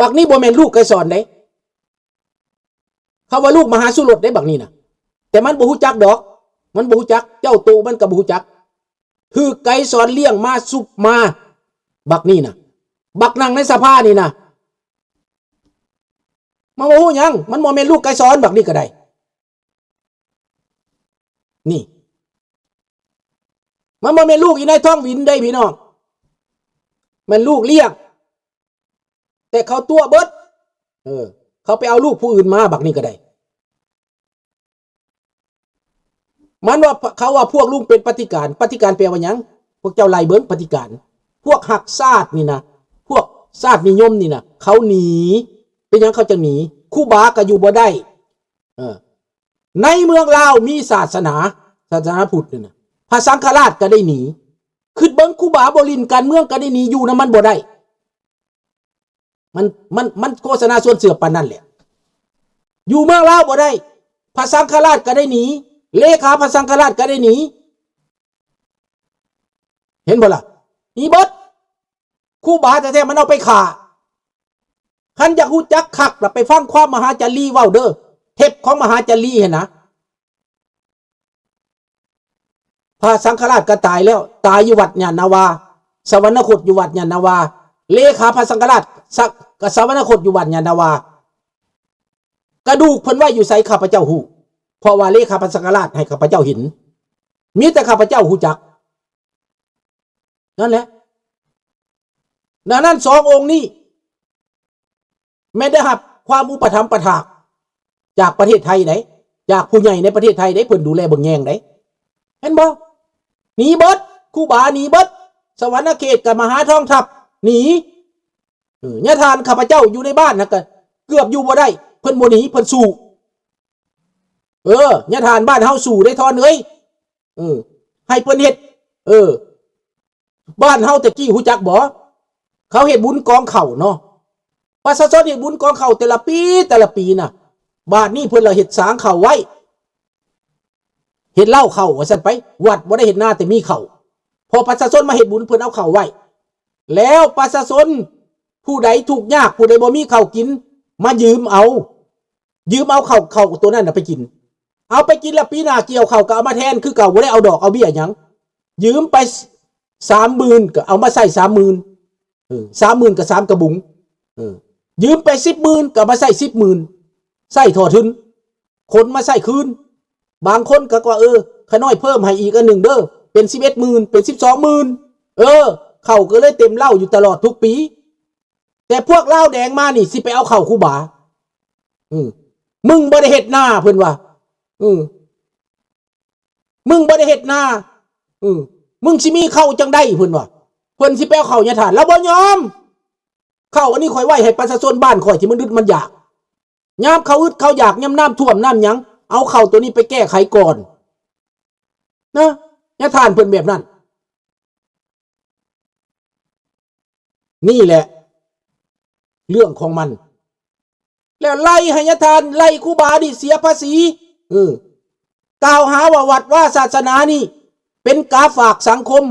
ບັກນີ້ບໍ່ແມ່ນລູກໄກສອນເດ້. ເຂົາວ່າລູກມະຫາສຸລົດເດ້ບັກນີ້ນະ. ແຕ່ມັນບໍ່ຮູ້ຈັກດອກ. ມັນບໍ່ຮູ້ຈັກ. ເຈົ້າໂຕມັນກໍບໍ່ຮູ້ຈັກ. ຖືກໄກສອນລ້ຽງມາ ຊຸບມາ. ບັກນີ້ນະ. ບັກນັ່ງໃນສະພານີ້ນະ. ມັນບໍ່ຮູ້ຫຍັງ. ມັນບໍ່ແມ່ນລູກໄກສອນ ບັກນີ້ກໍໄດ້. ນີ້ ມັນບໍ່ແມ່ນລູກອີນາຍທອງວິນເດ້ພີ່ນ້ອງ. ແມ່ນລູກລ້ຽງ. ແຕ່ເຂົາຕົວະເບິດ. ເອີ ເຂົາໄປເອົາລູກຜູ້ອື່ນມາ ບັກນີ້ກໍໄດ້. ມັນວ່າ ເຂົາວ່າພວກລຸງເປັນປະຕິການ. ປະຕິການແປວ່າຫຍັງ? ພວກເຈົ້າໄລ່ເບິ່ງປະຕິການ. ພວກຮັກຊາດນີ້ນະ, ພວກຊາດນິຍົມນີ້ນະ, ເຂົາໜີ. ເປັນຫຍັງເຂົາຈະໜີ? ຄູບາກໍຢູ່ບໍ່ໄດ້. ເອີ ໃນເມືອງລາວມີສາສະໜາ, ສາສະໜາພຸດນີ້ນະ, ພະສັງຄະລາດກໍໄດ້ໜີ. ຄິດເບິ່ງ ຄູບາບໍ່ຫຼິ້ນການເມືອງກໍໄດ້ໜີ, ຢູ່ນຳມັນບໍ່ໄດ້. ມັນ ມັນ ມັນໂຄສະນາຊວນເຊື່ອປານນັ້ນແຫຼະ. ຢູ່ເມືອງລາວບໍ່ໄດ້, ພະສັງຄະລາດກໍໄດ້ໜີ, ເລຂາພະສັງຄະລາດກໍໄດ້ໜີ. ເຫັນບໍ່ລະ? ໜີເບິດ. ຄູບາແທ້ໆມັນເອົາໄປຂ້າ. ຄັນຢາກຮູ້ຈັກຄັກລະ ໄປຟັງຄວາມມະຫາຈາລີເວົ້າເດີ້, ເທັບຂອງມະຫາຈາລີຫັ້ນນະ. ພະສັງຄະລາດກໍຕາຍແລ້ວ, ຕາຍຢູ່ວັດຍານນາວາ, ສະຫວັນນະຄົດຢູ່ວັດຍານນາວາ, ເລຂາພະສັງຄະລາດ ສະ ກໍສະຫວັນນະຄົດຢູ່ວັດຍານນາວາ. ກະດູກເພິ່ນໄວ້ຢູ່ໃສ ຂ້າພະເຈົ້າຮູ້, ເພາະວ່າເລຂາພະສັງຄະລາດໃຫ້ຂ້າພະເຈົ້າເຫັນ, ມີແຕ່ຂ້າພະເຈົ້າຮູ້ຈັກ. ນັ້ນແຫຼະ. ດັ່ງນັ້ນ ສອງອົງນີ້ແມ່ນໄດ້ຮັບຄວາມອຸປະຖຳປະຖາກຈາກປະເທດໄທໃດ໋, ຈາກຜູ້ໃຫຍ່ໃນປະເທດໄທໃດ໋, ເພິ່ນດູແລເບິ່ງແຍງໃດ໋. ເຫັນບໍ່? ໜີເບິດ, ຄູບາໜີເບິດ, ສະຫວັນນະເຂດກັບມະຫາທອງທັບໜີ. ເອີ ຍາທ່ານຂ້າພະເຈົ້າຢູ່ໃນບ້ານຫັ້ນກະເກືອບຢູ່ບໍ່ໄດ້, ເພິ່ນບໍ່ໜີ, ເພິ່ນສູ້. ເອີ ຍາທ່ານບ້ານເຮົາສູ້ໄດ້ ທອນເອີຍ. ເອີ ໃຫ້ເພິ່ນເຮັດ ເອີ ບ້ານເຮົາແຕ່ກີ້ຮູ້ຈັກບໍ່? ເຂົາເຮັດບຸນກອງເຂົ້າເນາະ, ປະຊາຊົນເຮັດບຸນກອງເຂົ້າແຕ່ລະປີ ແຕ່ລະປີນະ. ບາດນີ້ເພິ່ນລະເຮັດສາງເຂົ້າໄວ້, ເຮັດເລົ້າເຂົ້າວ່າຊັ້ນໄປ, ວັດບໍ່ໄດ້ເຮັດນາແຕ່ມີເຂົ້າ, ເພາະປະຊາຊົນມາເຮັດບຸນ ເພິ່ນເອົາເຂົ້າໄວ້. ແລ້ວປະຊາຊົນຜູ້ໃດທຸກຍາກ ຜູ້ໃດບໍ່ມີເຂົ້າກິນ ມາຢືມເອົາ, ຢືມເອົາເຂົ້າ ເຂົ້າໂຕນັ້ນນະໄປກິນ. ເອົາໄປກິນແລ້ວ ປີໜ້າກ່ຽວເຂົ້າກໍເອົາມາແທນຄືເກົ່າ, ບໍ່ໄດ້ເອົາດອກເອົາເບ້ຍຫຍັງ. ຢືມໄປສາມໝື່ນ ກໍເອົາມາໃຊ້ສາມໝື່ນ, ເອີ ສາມໝື່ນກໍສາມກະບຸງ, ເອີ ຢືມໄປສິບໝື່ນ ກໍເອົາມາໃຊ້ສິບໝື່ນ, ໃຊ້ທໍ່ທຶນ, ຂົນມາໃຊ້ຄືນ. ບາງຄົນກໍວ່າ ເອີ ຂ້ານ້ອຍເພີ່ມໃຫ້ອີກອັນໜຶ່ງເດີ້, ເປັນສິບເອັດໝື່ນ ເປັນສິບສອງໝື່ນ. ເອີ ເຂົ້າກໍເລີຍເຕັມເລົ້າຢູ່ຕະຫຼອດທຸກປີ. ແຕ່ພວກລາວແດງມານີ້ ຊິໄປເອົາເຂົ້າຄູບາ. ອື ມຶງບໍ່ໄດ້ເຮັດນາ ເພິ່ນວ່າ. ອື ມຶງບໍ່ໄດ້ເຮັດນາ, ອື ມຶງຊິມີເຂົ້າຈັ່ງໃດ ເພິ່ນວ່າ. ເພິ່ນຊິໄປເອົາເຂົ້າຍາທ່ານ, ລາວບໍ່ຍອມ. ເຂົ້າອັນນີ້ຂ້ອຍໄວ້ໃຫ້ປະຊາຊົນບ້ານຂ້ອຍທີ່ມັນອຶດມັນຢາກ. ຍາມເຂົາອຶດເຂົາຢາກ, ຍາມນ້ຳຖ້ວມນ້ຳຫຍັງ, ເອົາເຂົ້າໂຕນີ້ໄປແກ້ໄຂກ່ອນນະ. ຍາທ່ານເພິ່ນແບບນັ້ນ. ນີ້ແຫຼະເລື່ອງຂອງມັນ. ແລ້ວໄລ່ໃຫ້ຍາທ່ານ, ໄລ່ຄູບານີ້ເສຍພາສີ. ເອີ ກ່າວຫາວ່າວັດວາສາສະໜານີ້ເປັນກາຝາກສັງຄົມ.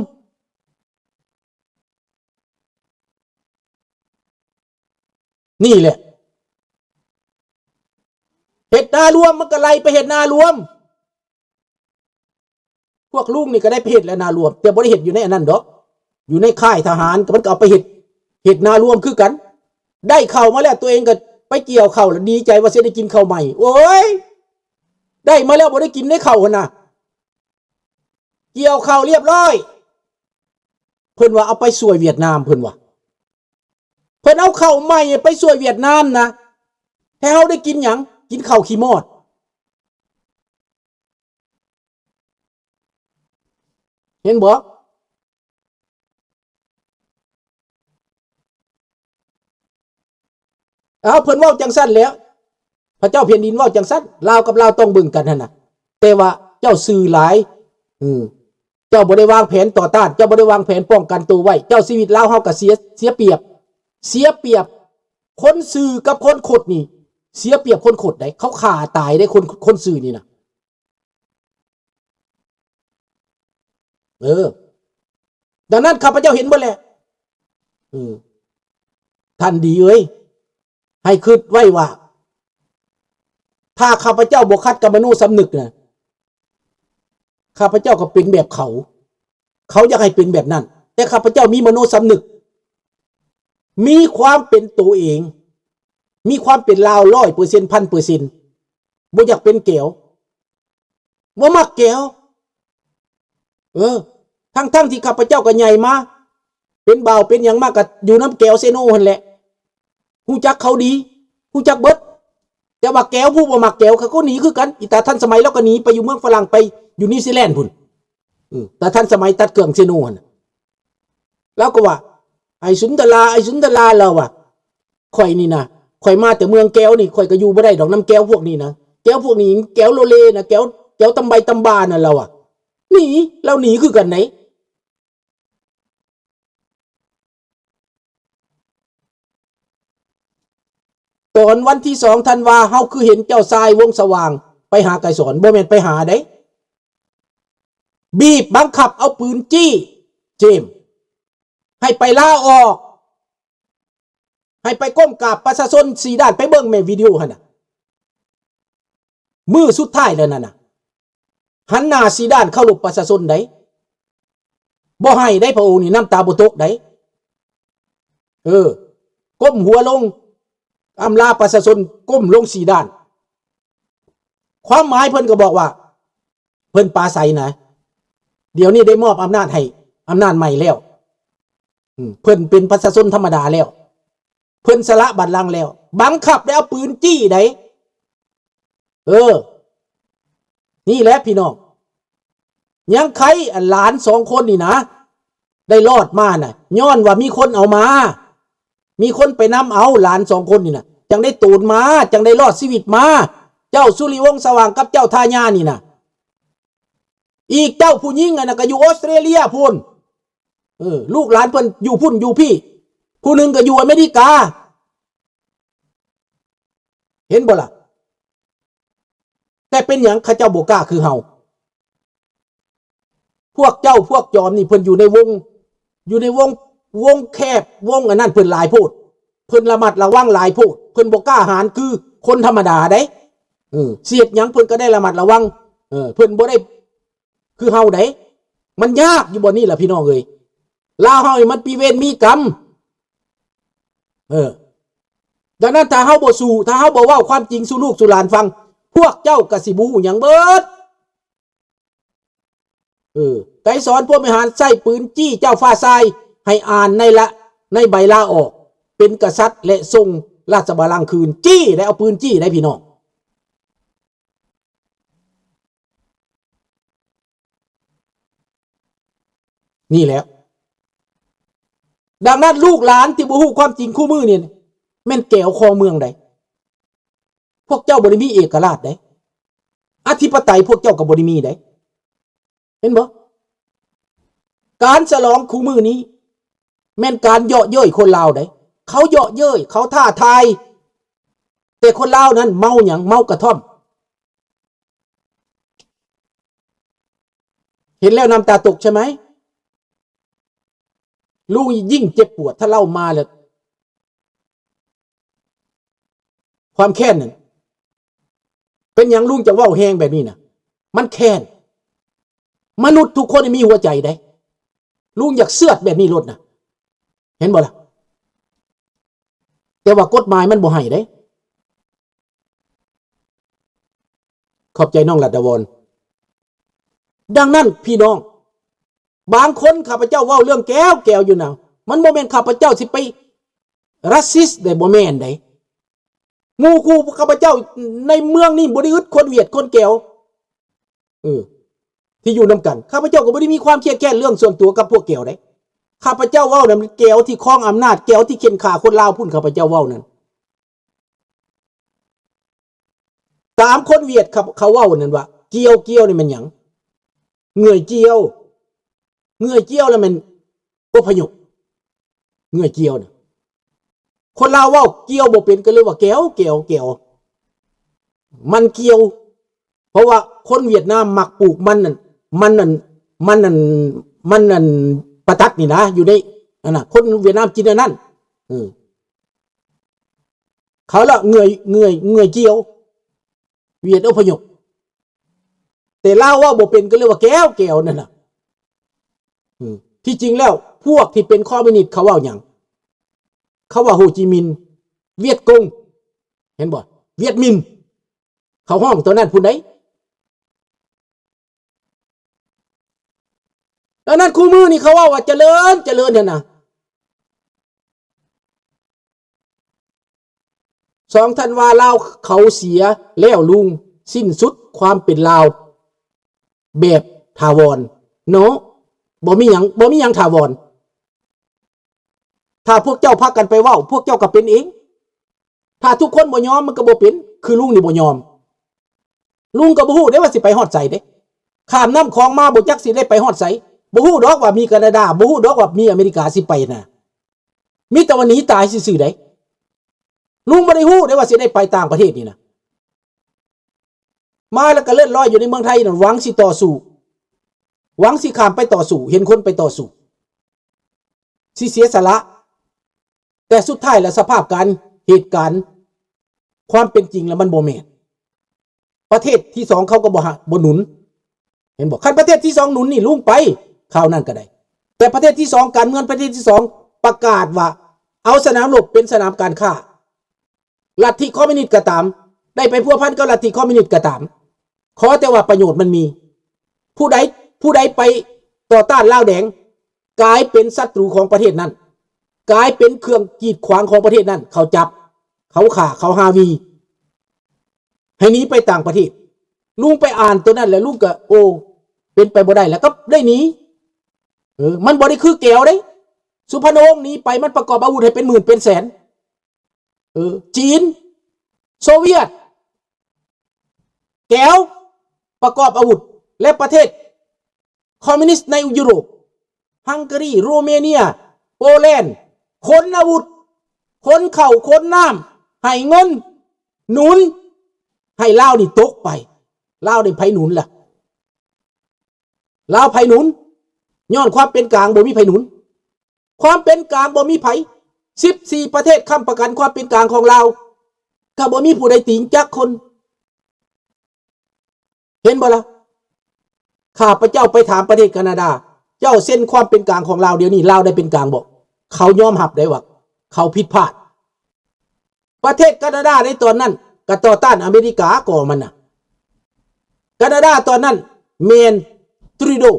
ນີ້ແຫຼະ ເຮັດນາລວມ ມັນກໍໄລ່ໄປເຮັດນາລວມ. ພວກລຸງນີ້ກໍໄດ້ໄປເຮັດແລ້ວນາລວມ, ແຕ່ບໍ່ໄດ້ເຮັດຢູ່ໃນອັນນັ້ນດອກ, ຢູ່ໃນຄ້າຍທະຫານ ກໍມັນກໍເອົາໄປເຮັດ, ເຮັດນາລວມຄືກັນ. ໄດ້ເຂົ້າມາແລ້ວ ຕົວເອງກໍໄປກ່ຽວເຂົ້າ ແລ້ວດີໃຈວ່າຊິໄດ້ກິນເຂົ້າໃໝ່. ໂອ້ຍ ໄດ້ມາແລ້ວບໍ່ໄດ້ກິນໃນເຂົ້າຫັ້ນນະ. ກ່ຽວເຂົ້າລຽບຮ້ອຍ ເພິ່ນວ່າເອົາໄປຊ່ວຍຫວຽດນາມ ເພິ່ນວ່າ. ເພິ່ນເອົາເຂົ້າໃໝ່ໄປຊ່ວຍຫວຽດນາມນະ, ແທ້ເຮົາໄດ້ກິນຫຍັງ? ກິນເຂົ້າຂີ້ມອດ. ເຫັນບໍ່? ເອົາ ເພິ່ນເວົ້າຈັ່ງຊັ້ນແຫຼະ, ພະເຈົ້າແຜ່ນດິນເວົ້າຈັ່ງຊັ້ນ, ລາວກັບລາວຕ້ອງເບິ່ງກັນຫັ້ນນະ. ແຕ່ວ່າເຈົ້າຊື່ຫຼາຍ, ເຈົ້າບໍ່ໄດ້ວາງແຜນຕໍ່ຕ້ານ, ເຈົ້າບໍ່ໄດ້ວາງແຜນປ້ອງກັນໂຕໄວ້, ເຈົ້າ ຊີວິດລາວເຮົາກໍເສຍ, ເສຍປຽບ, ເສຍປຽບ. ຄົນຊື່ກັບຄົນຄົດນີ້ ເສຍປຽບຄົນຄົດໃດ໋, ເຂົາຂ້າຕາຍໄດ໋ ຄົນ, ຄົນຊື່ນີ້ນະ. ເອີ ດັ່ງນັ້ນຂ້າພະເຈົ້າເຫັນເບິດແຫຼະ. ເອີ ທ່ານດີເອີຍ, ໃຫ້ຄິດໄວ້ວ່າ ຖ້າຂ້າພະເຈົ້າບໍ່ຂັດກັບມະໂນສຳນຶກນະ ຂ້າພະເຈົ້າກໍເປັນແບບເຂົາ. ເຂົາຢາກໃຫ້ເປັນແບບນັ້ນ, ແຕ່ຂ້າພະເຈົ້າມີມະໂນສຳນຶກ, ມີຄວາມເປັນໂຕເອງ, ມີຄວາມເປັນລາວຮ້ອຍເປີເຊັນ ພັນເປີເຊັນ, ບໍ່ຢາກເປັນແກວ, ບໍ່ມັກແກວ. ເອີ ທັງໆທີ່ຂ້າພະເຈົ້າກໍໃຫຍ່ມາ ເປັນບ່າວເປັນຫຍັງມາກໍຢູ່ນຳແກວເຊໂນຫັ້ນແຫຼະ, ຮູ້ຈັກເຂົາດີ, ຮູ້ຈັກເບິດ. ແຕ່ວ່າແກວຜູ້ບໍ່ມັກແກວ ເຂົາກໍໜີຄືກັນ. ອີຕາທັນສະໄໝລາວກໍໜີໄປຢູ່ເມືອງຝຣັ່ງ ໄປຢູ່ນິວຊີແລນພຸ້ນ. ເອີ ຕາທັນສະໄໝຕັດເຄື່ອງເຊໂນຫັ້ນນະ. ລາວກໍວ່າ ໄອ້ສຸນດາລາ ໄອ້ສຸນດາລາ ລາວວ່າ ຂ້ອຍນີ້ນະ ຂ້ອຍມາແຕ່ເມືອງແກວນີ້ ຂ້ອຍກໍຢູ່ບໍ່ໄດ້ດອກນຳແກວພວກນີ້ນະ. ແກວພວກນີ້ແກວໂລເລນະ, ແກວ ແກວຕຳໃບຕຳບານະ ລາວວ່າ. ໜີ ລາວໜີຄືກັນໃດ. ຕອນວັນທີສອງທັນວາ ເຮົາຄືເຫັນເຈົ້າຊາຍວົງສະຫວ່າງໄປຫາໄກສອນ, ບໍ່ແມ່ນໄປຫາໃດ, ບີບບັງຄັບເອົາປືນຈີ້ເຈມ ໃຫ້ໄປລາອອກ, ໃຫ້ໄປກົ້ມກາບປະຊາຊົນສີ່ດ້ານ. ໄປເບິ່ງແມ່ວິດີໂອຫັ້ນນະ, ມື້ສຸດທ້າຍແລ້ວນັ້ນນະ. ຫັນໜ້າສີ່ດ້ານເຄົາລົບປະຊາຊົນໃດ, ບໍ່ໄຫ້ໃດ ພະອົງນີ້ນ້ຳຕາບໍ່ຕົກໃດ. ເອີ ກົ້ມຫົວລົງ ອຳລາປະຊາຊົນ, ກົ້ມລົງສີ່ດ້ານ. ຄວາມໝາຍເພິ່ນກໍບອກວ່າ ເພິ່ນປາໄສນະ, ດຽວນີ້ໄດ້ມອບອຳນາດໃຫ້ ອຳນາດໃໝ່ແລ້ວ. ອືມ ເພິ່ນເປັນປະຊາຊົນທຳມະດາແລ້ວ, ເພິ່ນສະຫຼະບັດລັງແລ້ວ, ບັງຄັບໄດ້ເອົາປືນຈີ້ໃດ. ເອີ ນີ້ແຫຼະພີ່ນ້ອງ, ຍັງໄຄ ອັນຫຼານສອງຄົນນີ້ນະ ໄດ້ລອດມານະ ຍ້ອນວ່າມີຄົນເອົາມາ, ມີຄົນໄປນຳເອົາຫຼານສອງຄົນນີ້ນະ, ຈັ່ງໄດ້ໂຕນມາ, ຈັ່ງໄດ້ລອດຊີວິດມາ. ເຈົ້າສຸລິວົງສະຫວ່າງກັບເຈົ້າທາຍານີ້ນະ, ອີກເຈົ້າຜູ້ຍິງອັນນັ້ນກໍຢູ່ອົດສະຕຣາເລຍພຸ້ນ. ເອີ ລູກຫຼານເພິ່ນຢູ່ພຸ້ນຢູ່ພີ້, ຜູ້ໜຶ່ງກໍຢູ່ອາເມລິກາ. ເຫັນບໍ່ລະ? ແຕ່ເປັນຫຍັງເຂົາເຈົ້າບໍ່ກ້າຄືເຮົາ? ພວກເຈົ້າພວກຈອມນີ້ ເພິ່ນຢູ່ໃນວົງ ຢູ່ໃນວົງ ວົງແຄບ ວົງອັນນັ້ນ ເພິ່ນຫຼາຍໂພດ, ເພິ່ນລະມັດລະວັງຫຼາຍໂພດ, ເພິ່ນບໍ່ກ້າຫານຄືຄົນທຳມະດາໃດ. ເອີ ຊິເຮັດຫຍັງເພິ່ນກໍໄດ້ລະມັດລະວັງ, ເອີ ເພິ່ນບໍ່ໄດ້ ຄືເຮົາໃດ. ມັນຍາກຢູ່ບ່ອນນີ້ລະພີ່ນ້ອງເອີຍ, ລາວເຮົານີ້ມັນມີເວນມີກຳ. ເອີ ດັ່ງນັ້ນ ຖ້າເຮົາບໍ່ສູ້ ຖ້າເຮົາບໍ່ເວົ້າຄວາມຈິງສູ່ລູກສູ່ຫຼານຟັງ, ພວກເຈົ້າກໍຊິບໍ່ຮູ້ຫຍັງເບິດ. ເອີ ໄກສອນ ພົມວິຫານ ໃຊ້ປືນຈີ້ເຈົ້າຟ້າຊາຍ ໃຫ້ອ່ານໃນລະ ໃນໃບລາອອກເປັນກະສັດ ແລະ ຊົງລາຊະບັນລັງຄືນ. ຈີ້ໄດ໋, ເອົາປືນຈີ້ໄດ໋ ພີ່ນ້ອງ. ນີ້ແຫຼະ. ດັ່ງນັ້ນ ລູກຫຼານທີ່ບໍ່ຮູ້ຄວາມຈິງຄູ່ມື້ນີ້ ແມ່ນແກວຄອງເມືອງໃດ໋. ພວກເຈົ້າບໍ່ໄດ້ມີເອກະລາດໃດ໋. ອະທິປະໄຕພວກເຈົ້າກໍບໍ່ໄດ້ມີໃດ໋. ເຫັນບໍ່? ການສະຫຼອງຄູ່ມື້ນີ້ ແມ່ນການເຍາະເຍີ້ຍຄົນລາວໃດ໋. ເຂົາເຍາະເຍີ້ຍ, ເຂົາທ້າທາຍ, ແຕ່ຄົນລາວນັ້ນເມົາຫຍັງ? ເມົາກະທ່ອມ. ເຫັນແລ້ວນ້ຳຕາຕົກໃຊ່ໄໝ? ລຸງຍິ່ງເຈັບປວດ ຖ້າເລົ່າມາແລ້ວ ຄວາມແຄ້ນນັ້ນ. ເປັນຫຍັງລຸງຈະເວົ້າແຮງແບບນີ້ນະ? ມັນແຄ້ນ. ມະນຸດທຸກຄົນມີຫົວໃຈເດ້. ລຸງຢາກເຊືອດແບບນີ້ໂລດນະ. ເຫັນບໍ່ລະ? ແຕ່ວ່າກົດໝາຍມັນບໍ່ໃຫ້ເດ້. ຂອບໃຈນ້ອງລັດດາວອນ. ດັ່ງນັ້ນພີ່ນ້ອງ, ບາງຄົນຂ້າພະເຈົ້າເວົ້າເລື່ອງແກວໆຢູ່ນະ, ມັນບໍ່ແມ່ນຂ້າພະເຈົ້າຊິໄປ racist ເດ້, ບໍ່ແມ່ນເດ້. ໝູ່ຄູ່ຂ້າພະເຈົ້າໃນເມືອງນີ້ບໍ່ໄດ້ອຶດຄົນຫວຽດຄົນແກວ. ເອີ ທີ່ຢູ່ນຳກັນ. ຂ້າພະເຈົ້າກໍບໍ່ໄດ້ມີຄວາມຄຽດແຄ້ນເລື່ອງສ່ວນຕົວກັບພວກແກວເດ້. ຂ້າພະເຈົ້າເວົ້ານັ້ນແມ່ນແກວທີ່ຄອງອຳນາດ, ແກວທີ່ເຂັ່ນຂ້າຄົນລາວພຸ້ນ, ຂ້າພະເຈົ້າເວົ້ານັ້ນ. ຕາມຄົນຫວຽດເຂົາ ເຂົາເວົ້ານັ້ນວ່າ ກຽວ ກຽວນີ້ແມ່ນຫຍັງ? ເງື່ອຍກຽວ ເງື່ອຍກຽວແລ້ວແມ່ນອົບພະຍົບ ເງື່ອຍກຽວນະ. ຄົນລາວເວົ້າກຽວບໍ່ເປັນ ກໍເລີຍວ່າແກວ ແກວ ແກວ ມັນກຽວ. ເພາະວ່າຄົນຫວຽດນາມມັກປູກມັນນັ້ນ ມັນນັ້ນ ມັນນັ້ນ ມັນນັ້ນປະຕັດນີ້ນະ ຢູ່ໃນອັນນະ ຄົນຫວຽດນາມກິນອັນນັ້ນ. ເອີ. ເຂົາລະເງື່ອຍ ເງື່ອຍ ເງື່ອຍກ່ຽວ ຫວຽດອົບພະຍົບ. ແຕ່ລາວເວົ້າບໍ່ເປັນ ກໍເລີຍວ່າແກ້ວ ແກ້ວນັ້ນນະ. ອືມ ທີ່ຈິງແລ້ວ ພວກທີ່ເປັນຄອມມິວນິດເຂົາເວົ້າຫຍັງ? ເຂົາວ່າໂຮຈິມິນ ຫວຽດກົງ ເຫັນບໍ່? ຫວຽດມິນ ເຂົາຮ້ອງຕົວນັ້ນພຸ້ນໃດ. ອັນນັ້ນຄູ່ມື້ນີ້ເຂົາເວົ້າວ່າຈະເລີນ ຈະເລີນຫັ້ນນະ. ສອງທັນວາ ລາວເຂົາເສຍແລ້ວລຸງ ສິ້ນສຸດຄວາມເປັນລາວແບບຖາວອນເນາະ. ບໍ່ມີຫຍັງ ບໍ່ມີຫຍັງຖາວອນ. ຖ້າພວກເຈົ້າພາກັນໄປເວົ້າ ພວກເຈົ້າກໍເປັນເອງ. ຖ້າທຸກຄົນບໍ່ຍອມ ມັນກໍບໍ່ເປັນ. ຄືລຸງນີ້ບໍ່ຍອມ. ລຸງກໍບໍ່ຮູ້ເດ້ວ່າຊິໄປຮອດໃສເດ້. ຂ້າມນ້ຳຂອງມາ ບໍ່ຈັກຊິໄດ້ໄປຮອດໃສ. ບໍ່ຮູ້ດອກວ່າມີການາດາ ບໍ່ຮູ້ດອກວ່າມີອາເມລິກາ ຊິໄປນະ. ມີແຕ່ວ່າໜີຕາຍຊື່ໆໃດ. ລຸງບໍ່ໄດ້ຮູ້ເດ້ວ່າຊິໄດ້ໄປຕ່າງປະເທດນີ້ນະ. ມາແລ້ວກໍເລື່ອນລອຍຢູ່ໃນເມືອງໄທນັ້ນ ຫວັງຊິຕໍ່ສູ້ ຫວັງຊິຂ້າມໄປຕໍ່ສູ້ ເຫັນຄົນໄປຕໍ່ສູ້ ຊິເສຍສະຫຼະ. ແຕ່ສຸດທ້າຍແລ້ວ ສະພາບການ ເຫດການ ຄວາມເປັນຈິງແລ້ວມັນບໍ່ແມ່ນ. ປະເທດທີສອງເຂົາກໍບໍ່ຮັບ ບໍ່ໜູນ ເຫັນບໍ່? ຄັນປະເທດທີສອງໜູນນີ້ ລຸງໄປຄາວນັ້ນກໍໄດ້. ແຕ່ປະເທດທີສອງ ການເມືອງປະເທດທີສອງປະກາດວ່າ ເອົາສະໜາມລົບເປັນສະໜາມການຄ້າ. ລັດທິຄອມມິວນິດກໍຕາມ, ໄດ້ໄປພົວພັນກັບລັດທິຄອມມິວນິດກໍຕາມ, ຂໍແຕ່ວ່າປະໂຫຍດມັນມີ. ຜູ້ໃດ ຜູ້ໃດໄປຕໍ່ຕ້ານລາວແດງ ກາຍເປັນສັດຕູຂອງປະເທດນັ້ນ, ກາຍເປັນເຄື່ອງກີດຂວາງຂອງປະເທດນັ້ນ, ເຂົາຈັບ, ເຂົາຂ້າ, ເຂົາຮາວີ ໃຫ້ໜີໄປຕ່າງປະເທດ. ລຸງໄປອ່ານໂຕນັ້ນແລ້ວ ລຸງກໍ ໂອ້ ເປັນໄປບໍ່ໄດ້ແລ້ວ ກໍໄດ້ໜີ. ເອີ ມັນບໍ່ໄດ້ຄືແກວເດ້. ສຸພານຸວົງໜີໄປ ມັນປະກອບອາວຸດໃຫ້ເປັນໝື່ນເປັນແສນ. ເອີ ຈີນ, ໂຊວຽດ, ແກວ ປະກອບອາວຸດ ແລະ ປະເທດຄອມມິວນິດໃນຢູໂຣບ, ຮັງກາຣີ, ໂຣເມເນຍ, ໂປແລນ ຂົນອາວຸດ, ຂົນເຂົ້າ, ຂົນນ້ຳ, ໃຫ້ເງິນໜູນ ໃຫ້ລາວນີ້ຕົກໄປ. ລາວໄດ້ໃຜໜູນລະ? ລາວໃຜໜູນ? ຍ້ອນຄວາມເປັນກາງ ບໍ່ມີໃຜໜູນ. ຄວາມເປັນກາງບໍ່ມີໃຜ, ສິບສີ່ປະເທດຄ້ຳປະກັນຄວາມເປັນກາງຂອງລາວ, ກໍບໍ່ມີຜູ້ໃດຕິງຈັກຄົນ. ເຫັນບໍ່ລະ? ຂ້າພະເຈົ້າໄປຖາມປະເທດການາດາ, ເຈົ້າເຊັນຄວາມເປັນກາງຂອງລາວດຽວນີ້, ລາວໄດ້ເປັນກາງບໍ່? ເຂົາຍອມຮັບໄດ້ວ່າເຂົາຜິດພາດ. ປະເທດການາດາໃນຕອນນັ້ນກໍຕໍ່ຕ້ານອາເມລິກາກໍມັນນະ. ການາດາຕອນນັ້ນແມ່ນ Trudeau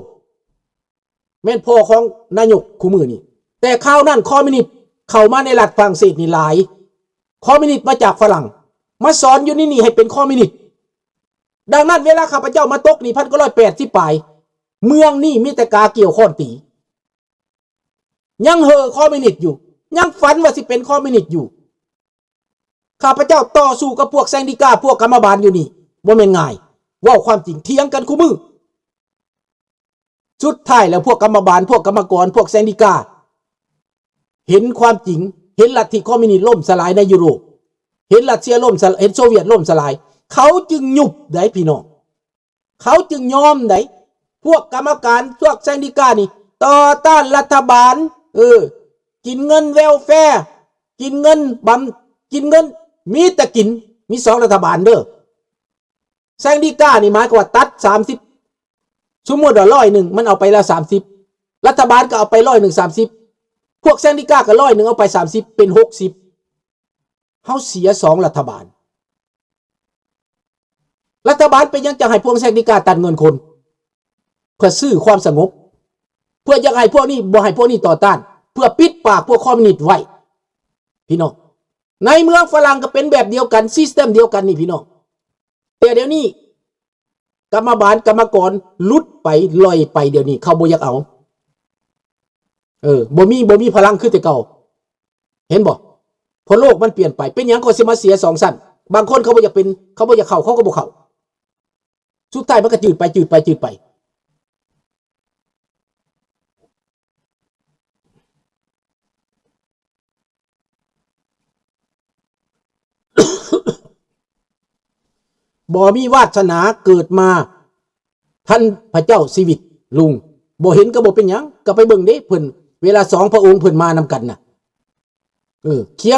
ແມ່ນພໍ່ຂອງນາຍົກຄູ່ມື້ນີ້. ແຕ່ຄາວນັ້ນຄອມມິວນິດເຂົ້າມາໃນລັດຝຣັ່ງເສດນີ້ຫຼາຍ. ຄອມມິວນິດມາຈາກຝຣັ່ງ ມາສອນຢູ່ໃນນີ້ໃຫ້ເປັນຄອມມິວນິດ. ດັ່ງນັ້ນເວລາຂ້າພະເຈົ້າມາຕົກນີ້ ພັນເກົ້າຮ້ອຍແປດສິບປາຍ, ເມືອງນີ້ມີແຕ່ກາກ່ຽວຄ້ອນຕີ. ຍັງເຫີຄອມມິວນິດຢູ່, ຍັງຝັນວ່າຊິເປັນຄອມມິວນິດຢູ່. ຂ້າພະເຈົ້າຕໍ່ສູ້ກັບພວກແຊງດິກາ, ພວກກຳມະບານຢູ່ນີ້ ບໍ່ແມ່ນງ່າຍ. ເວົ້າຄວາມຈິງ, ຖຽງກັນຄູ່ມື້. ສຸດທ້າຍແລ້ວ ພວກກຳມະບານ, ພວກກຳມະກອນ, ພວກແຊງດິກາ ເຫັນຄວາມຈິງ, ເຫັນລັດທິຄອມມິວນິດລົ້ມສະຫຼາຍໃນຢູໂຣບ, ເຫັນຣັດເຊຍລົ້ມສະ, ເຫັນໂຊວຽດລົ້ມສະຫຼາຍ, ເຂົາຈຶ່ງຍຸບໄດ໋ພີ່ນ້ອງ. ເຂົາຈຶ່ງຍອມໄດ໋. ພວກກຳມະການ, ພວກແຊງດິການີ້ຕໍ່ຕ້ານລັດຖະບານ, ເອີ ກິນເງິນແວລແຟ, ກິນເງິນບຳ, ກິນເງິນ, ມີແຕ່ກິນ. ມີສອງລັດຖະບານເດີ. ແຊງດິການີ້ໝາຍຄວາມວ່າຕັດສາມສິບ, ສົມມຸດວ່າຮ້ອຍໜຶ່ງ ມັນເອົາໄປແລ້ວສາມສິບ, ລັດຖະບານກໍເອົາໄປຮ້ອຍໜຶ່ງ ສາມສິບ, ພວກແຊງດິກາກໍຮ້ອຍໜຶ່ງ ເອົາໄປສາມສິບ ເປັນຫົກສິບ. ເຮົາເສຍສອງລັດຖະບານ. ລັດຖະບານເປັນຫຍັງຈະໃຫ້ພວກແຊງດິກາຕັດເງິນຄົນ? ເພື່ອຊື້ຄວາມສະຫງົບ, ເພື່ອຢາກໃຫ້ພວກນີ້ ບໍ່ໃຫ້ພວກນີ້ຕໍ່ຕ້ານ, ເພື່ອປິດປາກພວກຄອມມິວນິດໄວ້. ພີ່ນ້ອງ, ໃນເມືອງຝຣັ່ງກໍເປັນແບບດຽວກັນ, ຊິສເຕັມດຽວກັນນີ້ ພີ່ນ້ອງ. ແຕ່ດຽວນີ້ ກຳມະບານກຳມະກອນຫຼຸດໄປ ລ່ອຍໄປ, ດຽວນີ້ເຂົາບໍ່ຢາກເອົາ. ເອີ ບໍ່ມີ, ບໍ່ມີພະລັງຄືແຕ່ເກົ່າ. ເຫັນບໍ່? ເພາະໂລກມັນປ່ຽນໄປ. ເປັນຫຍັງເຂົາຊິມາເສຍສອງຊັ້ນ? ບາງຄົນເຂົາບໍ່ຢາກເປັນ, ເຂົາບໍ່ຢາກເຂົ້າ, ເຂົາກໍບໍ່ເຂົ້າ. ສຸດທ້າຍມັນກໍຈືດໄປ, ຈືດໄປ, ຈືດໄປ. ບໍ່ມີວາດສະໜາເກີດມາທັນພະເຈົ້າຊີວິດລຸງ, ບໍ່ເຫັນກໍບໍ່ເປັນຫຍັງ, ກໍໄປເບິ່ງເດ້ ເພິ່ນ ເວລາສອງພະອົງເພິ່ນມານຳກັນນະ. ເອີ ຂຽ